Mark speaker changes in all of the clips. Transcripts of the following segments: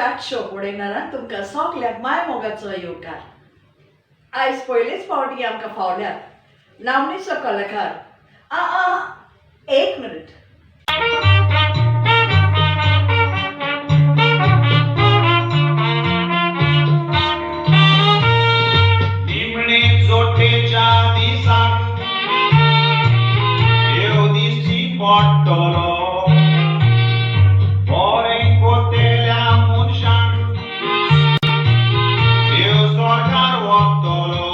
Speaker 1: Chat Show पळयणारान तुमकां सगल्यांक माय मोगाचो येवकार. आयज पयलेच फावटी आमकां फावल्यात नामनेचो कलाकार. आ आ एक मिनिट.
Speaker 2: निमणे जोटेच्या दिसाक देव दिश्टी पडटलो, बरें कोतेल्या मनशांक देव स्वर्गार वतलो.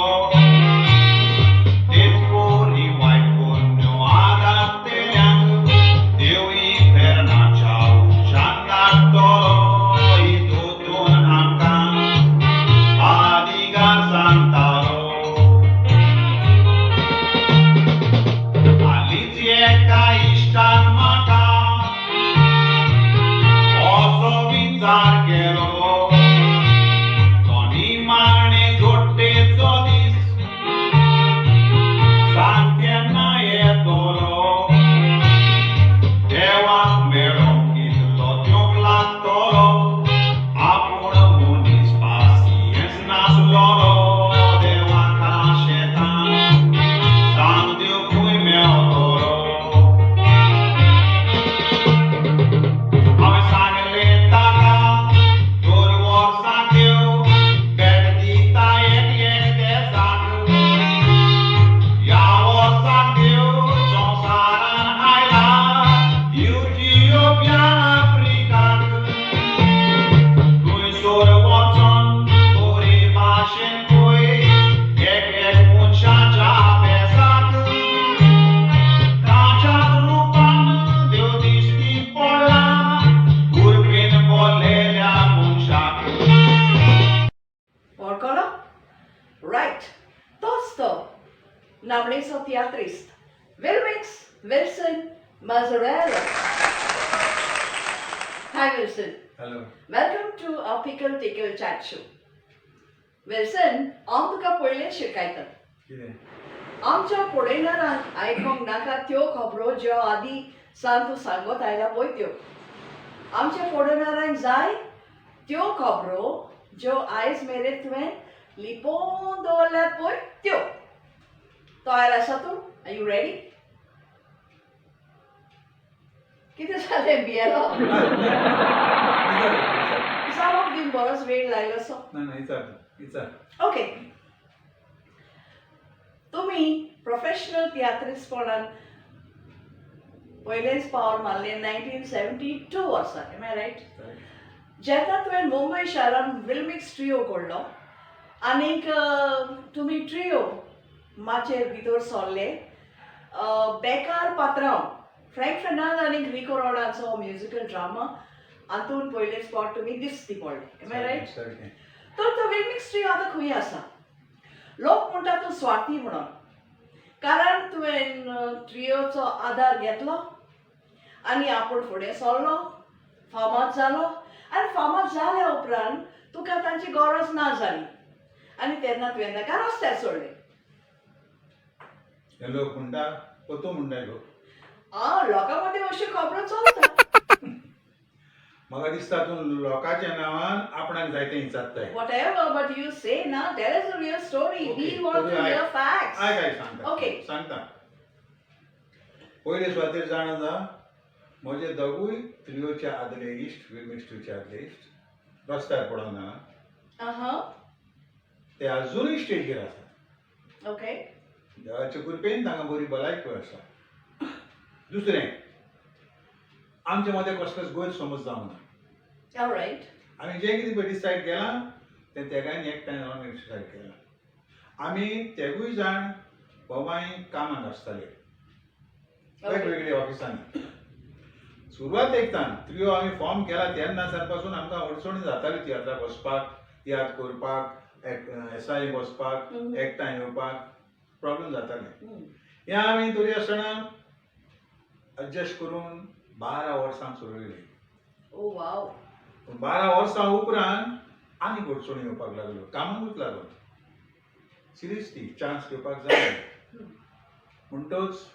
Speaker 2: तेच परी वायट कोन्यो आदारतेल्यांक देव इफेर्नाच्या उज्यांत धाडटलो. दोतोन आमकां आदिगार सांगतालो. हालींच एका इश्टान म्हाका असो विचार केलो, तो निमाणे जोडटेचो दीस सांग केन्ना येतलो, देवाक मेळोंक कितलो दिवंक लागतलो, आपूण मनीस पासियेंस नासलोलो, देवाक आशेतान सांग देव खंय मेवतलो. हांवें सांगलें ताका, दर वर्सा देव भेट दिता एक एक देसाक, ह्या वर्साक देव संवसारान आयला इथियोपिया आफ्रिकाक, थंयसर वचोन बरे भाशेन पळय एक एक मनशाच्या भेसाक, ताच्या रुपान देव दिश्टी पडला कुरपेन भरलेल्या मनशाक.
Speaker 1: वळखलो? रायट, तोच तो नामनेचो तियात्रिस्त Wilmix Wilson Mazarello. Hi Wilson.
Speaker 2: Hello.
Speaker 1: Welcome to our Pickle Tickle Chat Show. Wilson, हांव तुका पयलें शिकायता.
Speaker 2: कितें?
Speaker 1: आमच्या पळयणारांक आयकोंक नाका त्यो खबरो ज्यो आदीं सान तूं सांगत आयला पळय त्यो. आमच्या पळयणारांक जाय त्यो खबरो ज्यो आयज मेरेन तुवें लिपोवन दवरल्यात पळय त्यो. तयार आसा तूं? Are you ready? कितें जालें, भियेलो? जावप दिवन बरोच वेळ लागलो सो.
Speaker 2: ना ना, विचार विचार.
Speaker 1: ओके, तुम्ही प्रोफेशनल तियात्रिस्टपणान पयलेच पावल मारलें 1972 वर्सा, एम I right? जेन्ना तुवें मुंबय शारान विल्मिक्स ट्रियो काडलो आनीक तुमी ट्रियो माचयेर भितर सरले बेकार पात्रांव, फ्रँक फेर्नांद आनी रिको रोडाचो म्युजिकल ड्रामा, हातून पयलेच फावट तुमी दिश्टी पडले, एम I right?
Speaker 2: सारकें.
Speaker 1: तर तो विल्मिक्स ट्रियो आतां खंय आसा? लोक म्हणटा तूं स्वार्थी म्हणून, कारण तुवें ट्रियोचो आदार घेतलो आनी आपूण फुडें सरलो, फामाद जालो, आनी फामाद जाल्या उपरांत तुका तांची गरज ना जाली आनी तेन्ना तुवें ताका रस्त्यार सोडलें.
Speaker 2: हे लोक म्हणटा, पतो म्हणटा लोक.
Speaker 1: आं, लोकां मदीं अश्यो खबरो चलता.
Speaker 2: म्हाका दिसता तूं लोकांच्या नांवान आपणाक जाय तें विचारताय.
Speaker 1: Whatever, but you say ना, tell us the real story. We
Speaker 2: Okay,
Speaker 1: want to
Speaker 2: तरी
Speaker 1: hear facts.
Speaker 2: आयक आयक, सांगता.
Speaker 1: Okay.
Speaker 2: सांगता. पयले सुवातेर जाणा जा, म्हजे दोगूय त्रियोचे आदले इश्ट, विल्मिक्स ट्रियोचे आदले इश्ट रस्त्यार पडोंक ना. ते अजुनूय स्टेजीर आसा. देवाचे कृपेन तांकां बरी भलायकी आसा. दुसरें, आमचे मदें कसलोच गैरसमज जावंक ना.
Speaker 1: All right.
Speaker 2: आमी जें कितें पळय डिसायड केलां तें तेगांनी एकठांय रावन डिसायड केलां. आमी तेगूय जाण बोमाय कामाक आसताले वेगवेगळ्या ऑफिसांनी. सुरवातेक तान त्रियो आमी फॉर्म केला तेन्ना सान पासून आमकां अडचणी जाताल्यो तियात्राक वचपाक, तियात्र करपाक, एसआय वचपाक, एकठांय येवपाक प्रॉब्लम जाताले. हें आमी तरी आसतना एडजस्ट करून 12 वर्सां चलयलें.
Speaker 1: Oh wow.
Speaker 2: पूण 12 वर्सां उपरांत आनीक अडचणी येवपाक लागल्यो, कामाकूच लागून सिरियसली चान्स घेवपाक जाय. म्हणटच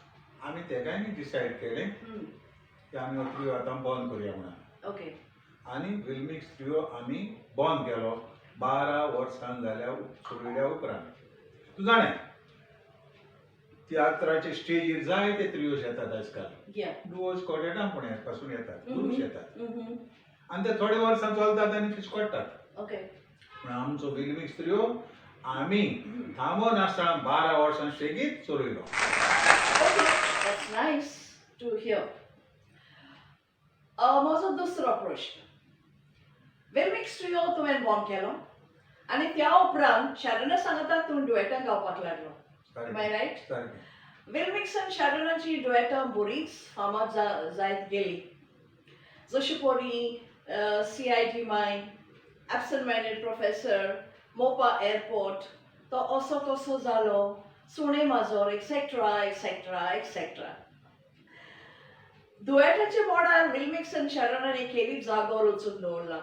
Speaker 2: आमी तेगांयनी डिसायड केलें की आमी हो ट्रियो आतां बंद करया म्हणून. आनी विल्मिक्स ट्रियो आमी बंद केलो 12 वर्सां जाल्या सोडल्या उपरांत. तूं जाणें तियात्राचे स्टेजीर जाय ते त्रियोज येतात आजकाल. डुओज क्वॉर्टेटां पूण पासून येतात, ग्रुप्स येतात आनी ते थोडे वर्सां चलतात आनी फिसकट्टात. पूण आमचो विल्मिक्स ट्रियो आमी थांबो नासतना 12 वर्सां सेगीत चलयलो.
Speaker 1: That's nice to hear. म्हजो दुसरो प्रश्न, विल्मिक्स ट्रियो तुवें बॉम्ब केलो आनी त्या उपरांत शॅरना सांगता तूं डुएटां गावपाक लागलो. Am I right?
Speaker 2: सारकें.
Speaker 1: विल्मिक्स आनी शॅरनाची डुएटां बरीच फामाद जायत गेली, जशी परी CID my, absent minded professor, Mopa airport, तो असो कसो जालो, सुणे माजोर, एक्सेट्रा एक्सेट्रा एक्सेट्रा. दुएटाच्या बोडार विल्मिक्स आनी शॅरनान एक खेरीत जागो रचून दवरला.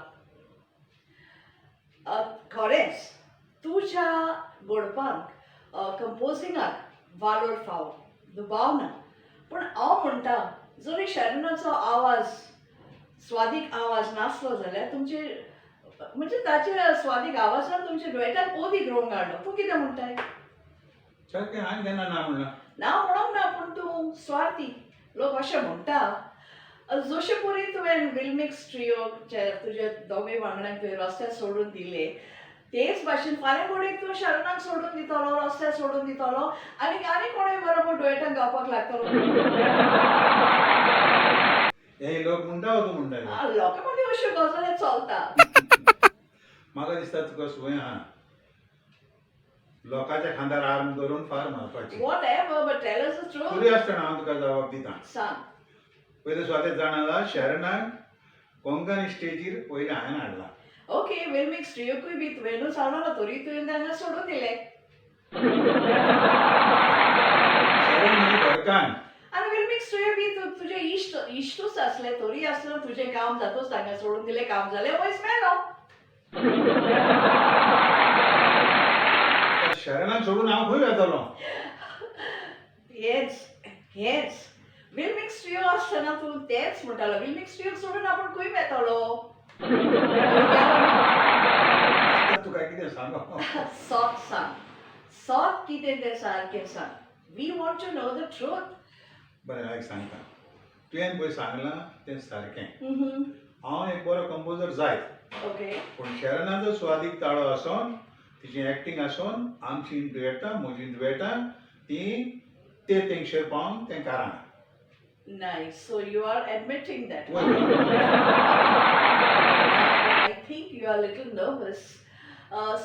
Speaker 1: खरेंच तुज्या घडपाक कंपोजिंगाक वालोर फाव, दुबाव ना. पूण हांव म्हणटा, जरी शॅरनाचो आवाज स्वादीक आवाज नासलो जाल्यार तुमचे म्हणजे ताच्या स्वादीक आवाजान तुमच्या डुएटान ओदीक रंग हाडलो. तूं कितें म्हणटाय?
Speaker 2: सारकें. हांवें केन्ना ना म्हणलां?
Speaker 1: ना म्हणोंक ना, पूण तूं स्वार्थी लोक अशें म्हणटा. जशे परी तुवें विल्मिक्स ट्रियोचे तुजे दोगूय वांगड्यांक तुवें रस्त्यार सोडून दिले, तेच भाशेन फाल्यां घडयेक तूं शरणाक सोडून दितलो, रस्त्यार सोडून दितलो आनी आनी कोणूय बरोबर डुएटान गावपाक लागतलो.
Speaker 2: हे लोक म्हणटा तूं म्हणटा?
Speaker 1: लोकां मदीं अश्यो गजाली चलता.
Speaker 2: म्हाका दिसता तुका संवय आहा लोकांच्या खांदार आर्म धरून फार मारपाची.
Speaker 1: Whatever, but tell us the truth.
Speaker 2: तरी आसतना हांव तुका जबाब दिता.
Speaker 1: सांग.
Speaker 2: पयले सुवातेर जाणा जा, शरणाक कोंकणी स्टेजीर पयलें हांवें हाडला.
Speaker 1: ओके, विल्मिक्स ट्रियोकूय बी तुवेंनूच हाडलो, तरी तुवें तांकां सोडून दिलें.
Speaker 2: शरण म्हजी घरकान्न.
Speaker 1: आनी विल्मिक्स ट्रियो बी तुजे इश्ट इश्टूच आसले, तरी आसतना तुजें काम जातूच तांकां सोडून दिलें, काम जालें वयस मेलो.
Speaker 2: शरणाक सोडून हांव खंय वेतलो?
Speaker 1: हेच हेच विल्मिक्स ट्रियो आसतना तूं तेंच म्हणटालो, विल्मिक्स ट्रियो सोडून आपूण खंय वेतलो.
Speaker 2: आतां तुका कितें सांगो?
Speaker 1: सत सांग, सत कितें तें सारकें सांग. We want to know the truth.
Speaker 2: बरें आयक सांगता, तुवें पळय सांगलां तें सारकें. हांव एक बरो कंपोजर जायत, पूण शरणाचो सुवादीक ताळो आसून, तिची एक्टींग आसून, आमची डुएटां, म्हजी डुएटां ती ते तेंगशेर पावूंक तें कारण.
Speaker 1: Nice. So you are admitting that. I think you are a little nervous.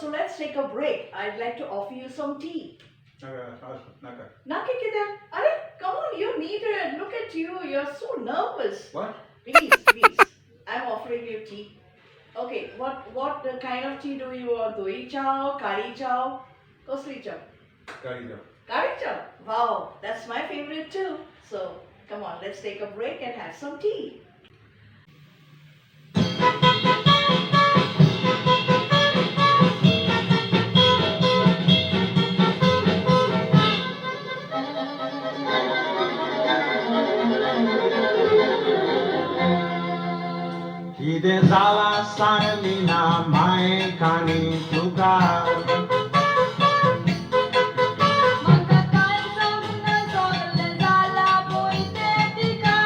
Speaker 1: So let's take a break. I'd like to offer you some tea.
Speaker 2: नाका, नाका.
Speaker 1: Naki कितें? Arey, come on, you need it. Look at you. You're so nervous.
Speaker 2: What?
Speaker 1: Please, please. I'm offering you tea. Okay, what kind of tea do you want? Doi chow, kari chow, kosli chow?
Speaker 2: काळी जाव.
Speaker 1: Kari chow. Wow, that's my favorite too. So come on, let's take a break and have some tea.
Speaker 3: कितें जालां सांगली ना मांय काणी तुका.
Speaker 4: म्हाका कांय समजना सगलें जालां पळय तें तिका.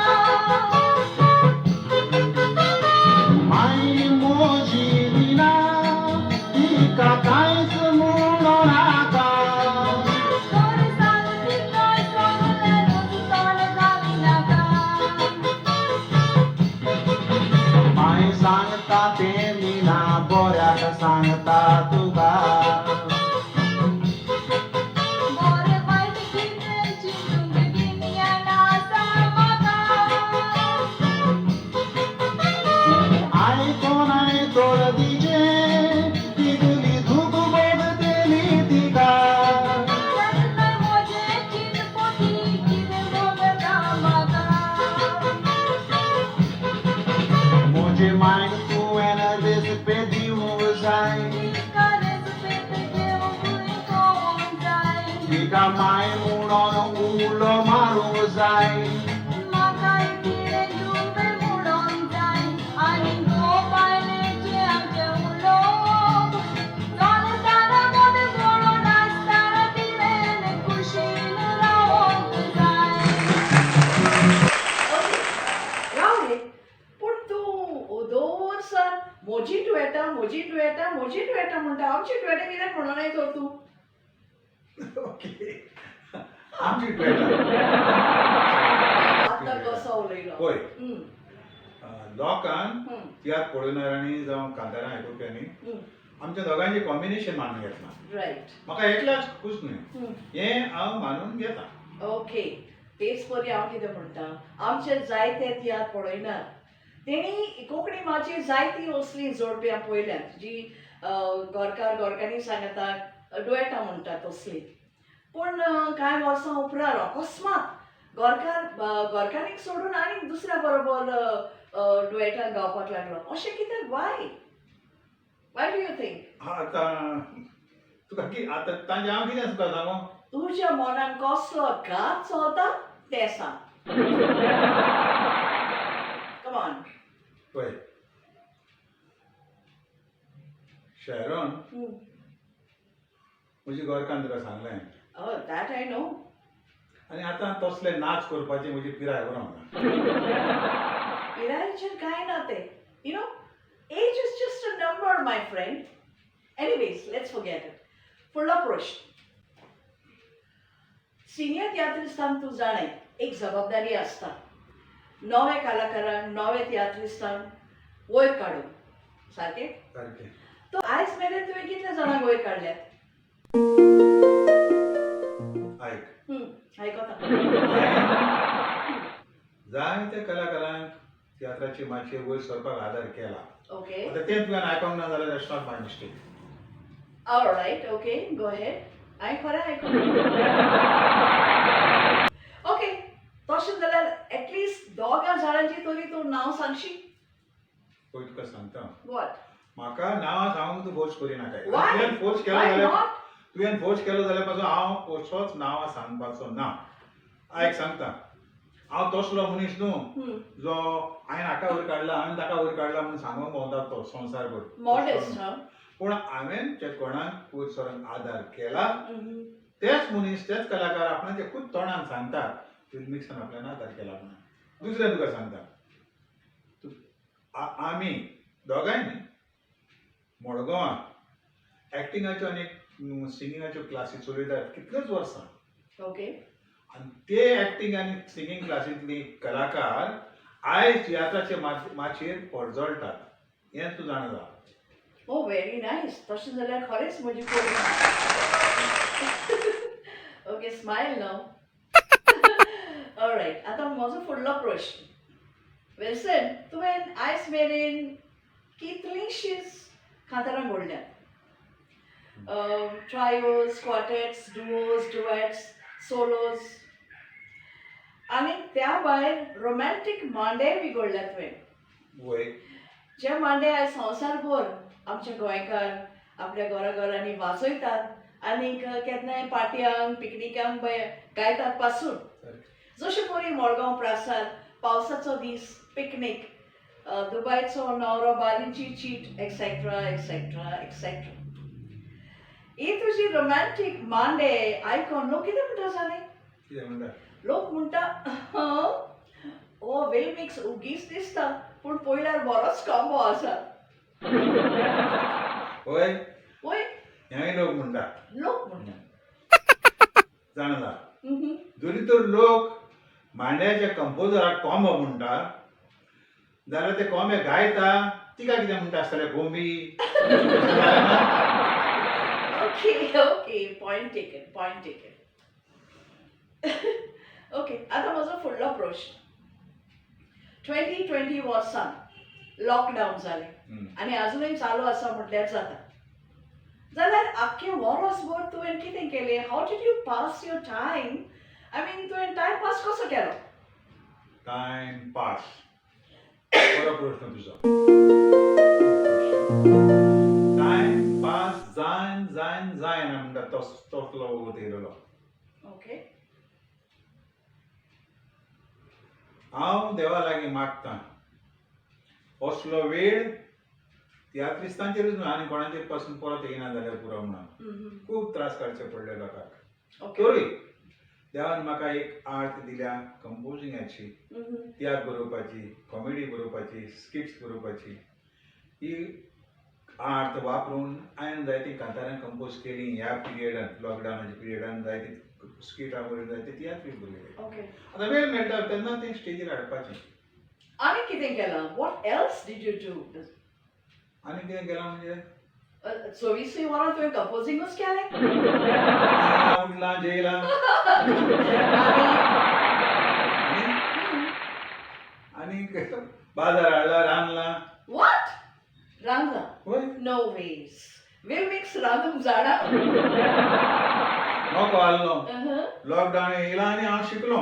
Speaker 3: माय म्हजी दिना तिका कांयच म्हणो नाका.
Speaker 4: तर सांग तिका सगलें म्हजें तोंड घालिनाका.
Speaker 3: माय सांगता तें मिना बऱ्याक सांगता तुका.
Speaker 4: बरें वायट कितें चिंतूंक गिन्यान आसा म्हाका.
Speaker 3: आयकोनाय तोर तिजें तिगली दूख भोगतली तिका.
Speaker 4: तेन्ना म्हजें चिंतपोती कितें भोगता म्हाका.
Speaker 3: म्हजे मायन तुवें रेस्पेद दिवंक जाय.
Speaker 4: तिका रेस्पेद घेवंकूय कळोंक जाय.
Speaker 3: तिका माय म्हणून उलो मारूंक जाय.
Speaker 4: म्हाकाय तिणें जुंबे म्हणोंक जाय आनी गो
Speaker 2: ओके, आमची डुएटां.
Speaker 1: आतां कसो उलयलो.
Speaker 2: पळय,
Speaker 1: हम्म,
Speaker 2: लोकांक
Speaker 1: हम्म,
Speaker 2: तियात्र पळोवणाऱ्यांनी जावं कांतारां आयकुप्यांनी
Speaker 1: हम्म.
Speaker 2: आमच्या दोगांचें कॉम्बिनेशन मानून घेतलां.
Speaker 1: रायट.
Speaker 2: म्हाका एकल्याच खूश न्हय,
Speaker 1: हम्म.
Speaker 2: हें हांव मानून घेता.
Speaker 1: ओके, तेच परी हांव कितें म्हणटा, आमचे जायते तियात्र पळयनात तेणी कोंकणी माचयेर जायतीं असलीं जोडप्यां पळयल्यांत जी गोरकार गोरकांनी सांगता डुएटां म्हणटा तसलीं. पूण कांय वर्सां उपरांत अकस्मात गोरकार गोरकांनीक सोडून आनीक दुसऱ्या बरोबर डुएटां गावपाक लागलो. अशें कित्याक? Why why do you think?
Speaker 2: आतां तुका की आतां तांचें हांव कितें तुका सांगू?
Speaker 1: तुज्या मनान कसलो घात चलता तें सांग. कमॉन.
Speaker 2: पळय शेरोन, म्हजी गोरकान तुका सांगलें.
Speaker 1: Oh, that I know.
Speaker 2: आनी आतां तसले नाच करपाची म्हजी पिराय उरोंक ना.
Speaker 1: पिरायेचेर कांय ना तें. You know, age is just a number, my friend. Anyways, let's forget it. फुडलो प्रश्न. सिनियर तियात्रिस्तांक तूं जाणें एक जबाबदारी आसता नवे कलाकारांक, नवे तियात्रिस्तांक वयर काडूंक. सारकें?
Speaker 2: सारकें.
Speaker 1: तो आयज मेरेन तुवें कितल्या जाणांक वयर काडल्यात?
Speaker 2: आयक,
Speaker 1: आयकता.
Speaker 2: जायत्या कलाकारांक तियात्राचे माचयेर वयर सरपाक आदार केला.
Speaker 1: ओके.
Speaker 2: आतां तें तुवें आयकोंक ना जाल्यार that's not my mistake.
Speaker 1: All right, okay, go ahead. हांवें खरें आयकूंक. ओके, तशें जाल्यार एटलिस्ट दोगां जाणांची तरी तूं नांव सांगशी?
Speaker 2: पळय, तुका सांगता,
Speaker 1: what?
Speaker 2: म्हाका नांवां सांगूंक तूं फोर्स करिनाका.
Speaker 1: Why?
Speaker 2: तुवें फोर्स केलो
Speaker 1: Why
Speaker 2: जाल्यार
Speaker 1: not?
Speaker 2: तुवें फोर्स केलो जाल्यार पासून हांव कसोच नांवां सांगपाचो ना. आयक, सांगता, हांव तसलो मनीस न्हू जो हांवें हाका वयर काडला, हांवें ताका वयर काडला म्हणून सांगूंक भोंवता तो संवसारभर.
Speaker 1: मॉडेस्ट, हा.
Speaker 2: पूण हांवें जे कोणाक वयर सरोंक आदार केला, तेच मनीस, तेच कलाकार आपणाचे खूब तोंडान सांगतात, फिल्मिक्सान आपल्यान आदार केला म्हणून. दुसरें तुका सांगता, तूं आमी दोगांय न्ही मडगांवां एक्टिंगाच्यो आनी सिंगिंगाच्यो क्लासी चलयतात कितलेच वर्सां. आनी ते एक्टिंग आनी सिंगींग क्लासींतली कलाकार आयज तियात्राचे माचयेर परजळटात, हें तूं जाणा जा.
Speaker 1: ओ, व्हेरी नायस. तशें जाल्यार खरेंच म्हजी पोरगी. ओके, स्मायल न्हू. ऑलरायट, आतां म्हजो फुडलो प्रश्न. विल्सन, तुवें आयज मेरेन कितलींशींच कांतारां घडल्यात, trios, quartets, duos, duets, solos, आनी त्या भायर रोमॅन्टीक मांडेय बी घडल्यात तुवें.
Speaker 2: वय.
Speaker 1: जे मांडे आयज संवसारभर आमचे गोंयकार आपल्या घरा घरांनी वाजयतात आनीक केन्नाय पार्ट्यांक, पिकनिकांक गायतात पासून. जशें परी मडगांव प्रासाद, पावसाचो दीस, पिकनीक, दुबायचो न्हवरो, बारींची चीट, एक्सेट्रा एक्सेट्रा एक्सेट्रा. ही तुजी रोमॅन्टीक मांडे आयकोन लोक कितें म्हणटा जाणें?
Speaker 2: कितें म्हणटा?
Speaker 1: लोक म्हणटा, हो वेलमिक्स उगीच दिसता पूण पळयल्यार बरोच कॉम्बो आसा.
Speaker 2: वय.
Speaker 1: वय.
Speaker 2: हेंय लोक म्हणटा?
Speaker 1: लोक म्हणटा.
Speaker 2: जाणा जा,
Speaker 1: म्हम.
Speaker 2: जरी तर लोक मांड्याच्या कंपोजराक कोंबो म्हणटा जाल्यार ते कोंबे गायता तिका कितें म्हणटा आसतले? गोंबी.
Speaker 1: Okay, point taken, point taken. Okay, आतां म्हजो फुडलो प्रश्न. 2020 वर्सान लॉकडावन जालें आनी आजुनूय चालू आसा म्हटल्यार जाता. जाल्यार आख्खें वरोसभर तुवें कितें केलें? How did you pass your time? I mean, तुवें टायम पास कसो केलो?
Speaker 2: टायम पास, बरो प्रश्न तुजो. टायम पास जायन जायन जायना म्हणटा तसलो वत येयलेलो. हांव देवा लागीं मागतां, असलो वेळ तियात्रिस्तांचेरूच न्हू, आनी कोणाचेर पासून परत येयना जाल्यार पुरो म्हणून. खूब त्रास काडचे पडले लोकांक. तरी देवान म्हाका एक आर्ट दिल्या कंपोजिंगाची, तियात्र बरोवपाची, कॉमेडी बरोवपाची, स्किट्स बरोवपाची. ही आर्त वापरून हांवें जायतीं कांतारां कंपोज केलीं ह्या पिरियडान, लॉकडावनाच्या पिरियडान जायतीं स्किटां बरोवन जायते तियात्र बरयले. आतां वेळ मेळटा तेन्ना तें स्टेजीर हाडपाचें.
Speaker 1: आनी कितें केलां? What else did you do?
Speaker 2: आनी कितें केलां म्हणजे?
Speaker 1: 24 वरां तुवें कंपोजिंगूच केलें?
Speaker 2: उठलां, जेयलां आनी बाजार हाडला, रांदलां.
Speaker 1: What? रांदलां?
Speaker 2: वय.
Speaker 1: No veg. विल्मिक्स रांदूंक जाणा?
Speaker 2: नको आहलो, लॉकडावन येयलां आनी हांव शिकलो.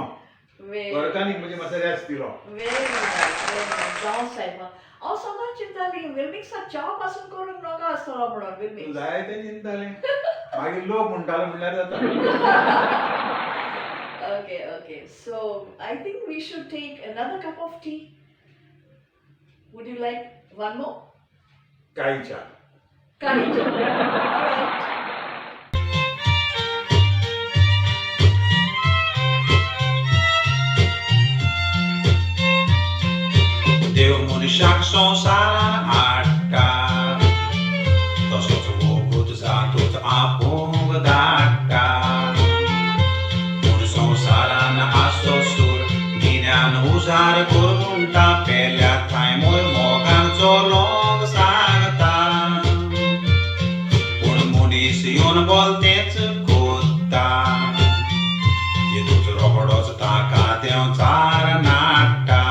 Speaker 2: घरकान्नीक म्हजी मातसो रेस्ट दिलो.
Speaker 1: Very nice, very nice. जावं सायबा, हांव सदांच चिंताली विल्मिक्साक च्या पासून करूंक नाका आसतलो म्हणून.
Speaker 2: तूं
Speaker 1: विल्मिक्स
Speaker 2: जाय तें चिंतालें, मागीर लोक म्हणटालो म्हणल्यार जाता.
Speaker 1: Okay. So I think we should take another cup of tea. Would you like one more?
Speaker 2: काळी च्या.
Speaker 1: काळी च्या. All right.
Speaker 5: देव मनशाक संवसारान हाडटा, तसोच वगूत जातूत आपूंक धाडटा. पूण संवसारान आसचो सूर गिन्यान उजार कर म्हणटा, पेल्या थंय मोय मोगान चलोंक सांगता. पूण मनीस येवन बोलतेच कोत्ता, येतूच रोखडोच ताका देंवचार नाडटा.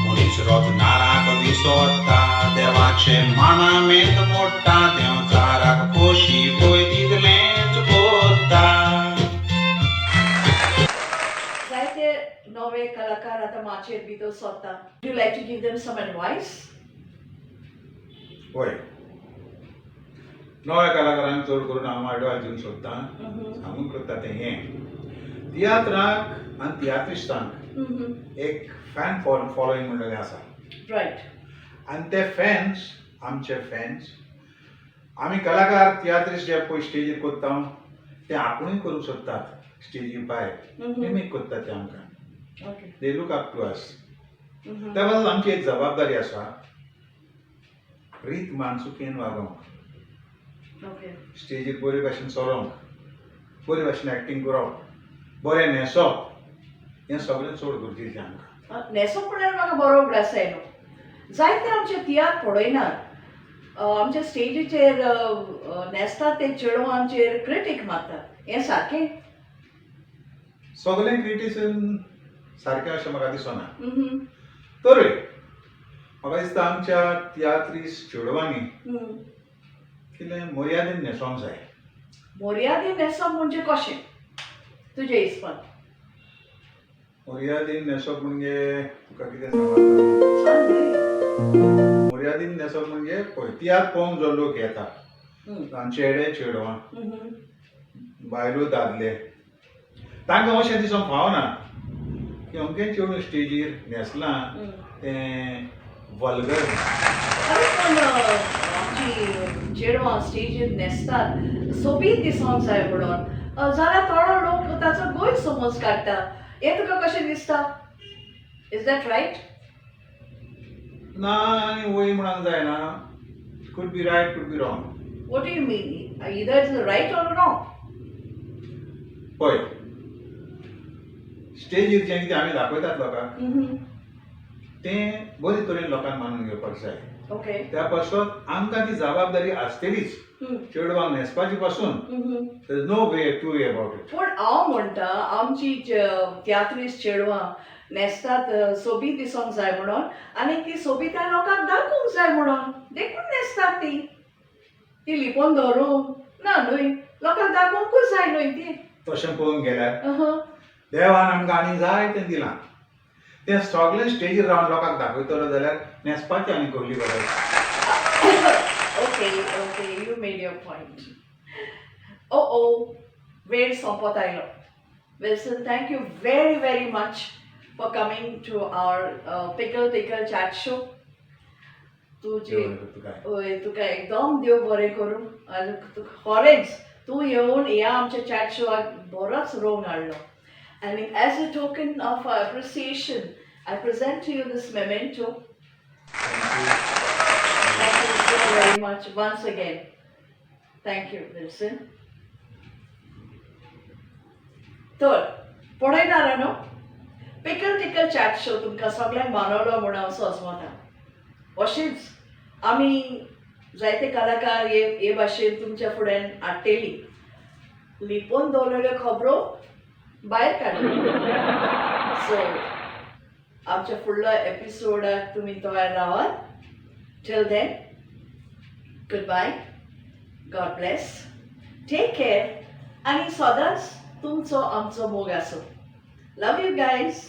Speaker 5: मनीस रोज नाराक विसोता, देवाचे मानामेंत मोडटा, देंवचाराक खोशी पळय तितलेंच कोत्ता.
Speaker 1: जायते नवे कलाकार आतां माचयेर भितर सोदता. Would you like to give them some advice?
Speaker 2: वय, नव्या कलाकारांक चड करून हांव एडवायस दिवंक सोदतां, सांगूंक सोदता तें हें, तियात्राक आनी तियात्रिस्तांक एक फॅन फॉलोईंग म्हणलेलें आसा. आनी ते फॅन्स, आमचे फॅन्स, आमी कलाकार तियात्रिस्ट जे पळय स्टेजीर करता ते आपुणूय करूंक सोदतात स्टेजी भायर, मिमीक करतात ते आमकां. They look up to us. त्या पासून आमची एक जबाबदारी आसा रीत मानसुकेन वागोवंक, स्टेजीर बरे भाशेन चलोवंक, बरे भाशेन एक्टींग करप, बरें न्हेसप, हें सगळें चड गरजेचें आमकां.
Speaker 1: न्हेसप म्हणल्यार म्हाका बरो उगडास आयलो. जायते आमचे तियात्र पळयनात, आमच्या स्टेजीचेर न्हेसतात ते चेडवांचेर क्रिटीक मारतात, हें सारकें?
Speaker 2: सगळें क्रिटिसिजम सारकें अशें म्हाका दिसना. तरूय म्हाका दिसता आमच्या तियात्रीस चेडवांनी कितें मर्यादेन न्हेसोंक जाय.
Speaker 1: मर्यादेन न्हेसप म्हणजे कशें तुजे हिसपान?
Speaker 2: मर्यादेन न्हेसप म्हणजे तुका कितें सांगता?
Speaker 1: सांग न्हय.
Speaker 2: मर्यादेन न्हेसप म्हणजे पळय, तियात्र पळोवंक जो लोक येता, चेडे चेडवां, बायलो दादले, तांकां अशें दिसूंक फावना की अमकें चेडूं स्टेजीर न्हेसलां तें वल्गर.
Speaker 1: अरे पण आमची चेडवां स्टेजीर न्हेसतात सोबीत दिसोंक जाय म्हणून, जाल्यार थोडो लोक ताचो गैरसमज काडटा, हें तुका कशें दिसता? Is that right?
Speaker 2: ना आनी वय म्हणूंक जायना. Could be right, could be wrong.
Speaker 1: What do you mean? Either it's right or wrong.
Speaker 2: पळय, स्टेजीर जें कितें आमी दाखयतात लोकांक तें बरे तरेन लोकांक मानून घेवपाक जाय. त्या पासत आमकां ती जबाबदारी आसतलीच चेडवांक न्हेसपाची पासून. There no way two way about it.
Speaker 1: पूण हांव म्हणटा आमची तियात्रीस चेडवां न्हेसतात सोबीत दिसोंक जाय म्हणून आनी ती सोबिताय लोकांक दाखोवंक जाय म्हणून, देखून न्हेसतात ती. ती लिपोवन दवरूंक ना न्हय, लोकांक दाखोवंकूच जाय न्हय ती.
Speaker 2: तशें पळोवंक गेल्यार देवान आमकां आनी जाय तें दिलां, तें सगळें स्टेजीर रावन लोकांक दाखयतलो जाल्यार न्हेसपाची आनी कसली गरज?
Speaker 1: Okay, you made your point. Oh, वेळ सोंपत आयलो. Wilson, thank you very, very much for coming to our Pickle Tickle Chat Show. तुजी
Speaker 2: देव बरें करूं तुका.
Speaker 1: हय, तुका एकदम देव बरें करूं आनी खरेंच तूं येवन ह्या आमच्या चॅट शोआक बरोच रंग हाडलो. आनी as a token of appreciation, I present to you this memento.
Speaker 2: Thank you.
Speaker 1: Thank you so very much once again. Thank you Wilson. तर पळयणार न्हू, पिकल टिकल चॅट शो तुमकां सगळ्यांक मानवलो म्हूण हांव सोजमता. अशीच आमी जायते कलाकार हे हे भाशेन तुमच्या फुड्यान हाडटेली, लिपोवन दवरलेल्यो खबरो भायर काडल्यो. सो आमच्या फुडलो एपिसोडाक तुमी तयार रावात. Till then, good bye, God bless, take care आनी सदांच तुमचो आमचो मोग आसूं. Love you guys.